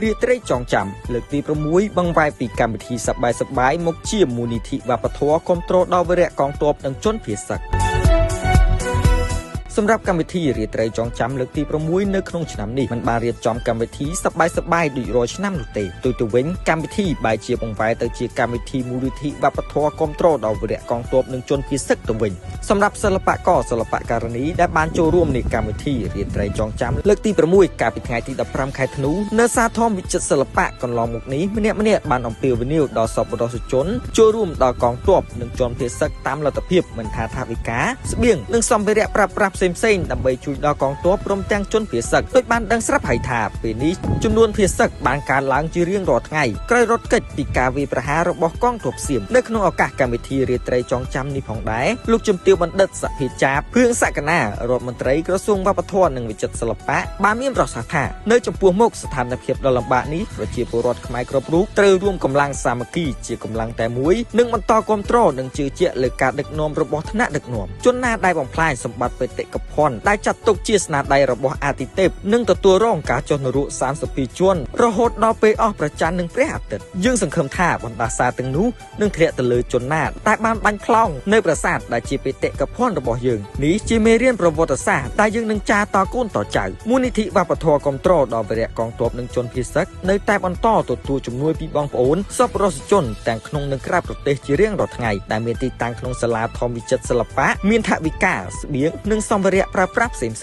រាត្រីចងចាំលើកទី6បង្វែរពីកម្មវិធីសប្បាយៗមកជាមូលនិធិវប្បធម៌គ្រប់គ្រងដល់វីរៈកងទ័ពនិងជនភៀសសឹក។ សម្រាប់កម្មវិធីរាត្រីចងចាំលើកទី6នៅក្នុងឆ្នាំនេះ មិនបានរៀបចំកម្មវិធីសប្បាយៗដូចរាល់ឆ្នាំនោះទេ ផ្ទុយទៅវិញកម្មវិធីបែរជាបង្វែរទៅជាកម្មវិធីមូលនិធិវប្បធម៌គ្រប់គ្រងដល់វីរៈកងទ័ពនិងជនភៀសសឹកទៅវិញ។ សម្រាប់សិល្បករសិល្បករនីដែលបានចូលរួមនៃកម្មវិធីរាត្រីចងចាំលើកទី6កាលពីថ្ងៃទី15ខែធ្នូនៅសាធម្មវិចិត្រសិល្បៈកន្លងមកនេះ ម្នាក់ម្នាក់បានអំពាវនាវដល់សប្បុរសជនចូលរួមដល់កងទ័ពនិងជនភៀសសឹកតាមលទ្ធភាព មិនថាថវិកា ស្បៀង និងសម្ភារៈប្រើប្រាស់ផ្សេងផ្សេង ដើម្បីជួយដល់កងទ័ពព្រមទាំងជនភៀសសឹក។ ដូចបានដឹងស្រាប់ហើយថា ពេលនេះចំនួនភៀសសឹកបានកើនឡើងជារៀងរាល់ថ្ងៃ ក្រោយរត់គេចពីការវាយប្រហាររបស់កងទ័ពសៀម។ នៅក្នុងឱកាសកម្មវិធីរាត្រីចងចាំនេះផងដែរ លោកជំទាវបណ្ឌិតសភាចាភឿងសកណា រដ្ឋមន្ត្រីក្រសួងវប្បធម៌និងវិចិត្រសិល្បៈ បានមានប្រសាសន៍ថា នៅចំពោះមុខស្ថានភាពដ៏លំបាកនេះ ប្រជាពលរដ្ឋខ្មែរគ្រប់រូបត្រូវរួមកម្លាំងសាមគ្គីជាកម្លាំងតែមួយ និងបន្តគ្រប់គ្រងនិងជឿជាក់លើការដឹកនាំរបស់ថ្នាក់ដឹកនាំ។ ជនណាដែលបំផ្លាញសម្បត្តិបេតិកភណ្ឌដែលចាត់ទុកជាស្នាដៃរបស់អាទិទេព នឹងទទួលរងការចុះនរក32ជាន់ រហូតដល់ពេលអស់ព្រះច័ន្ទនិងព្រះអាទិត្យ។ យើងសង្ឃឹមថាបណ្ដាសាទាំងនោះនឹងធ្លាក់ទៅលើជនណាដែលបានបាញ់ផ្លោងនៅប្រាសាទដែលជាបេតិកភណ្ឌរបស់យើង។ នេះជាមេរៀនប្រវត្តិសាស្ត្រដែលយើងនឹងចារតកូនតចៅ។ មូលនិធិវប្បធម៌គ្រប់គ្រងដល់វីរៈកងទ័ពនិងជនភៀសសឹក នៅតែបន្តទទួលជំនួយពីបងប្អូនសប្បុរសជនទាំងក្នុងនិងក្រៅប្រទេសជារៀងរាល់ថ្ងៃ ដែលមានទីតាំងក្នុងសាលាធម្មវិចិត្រសិល្បៈ មានថវិកា ស្បៀង និងសម្ភារៈប្រើប្រាស់ផ្សេងៗ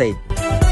។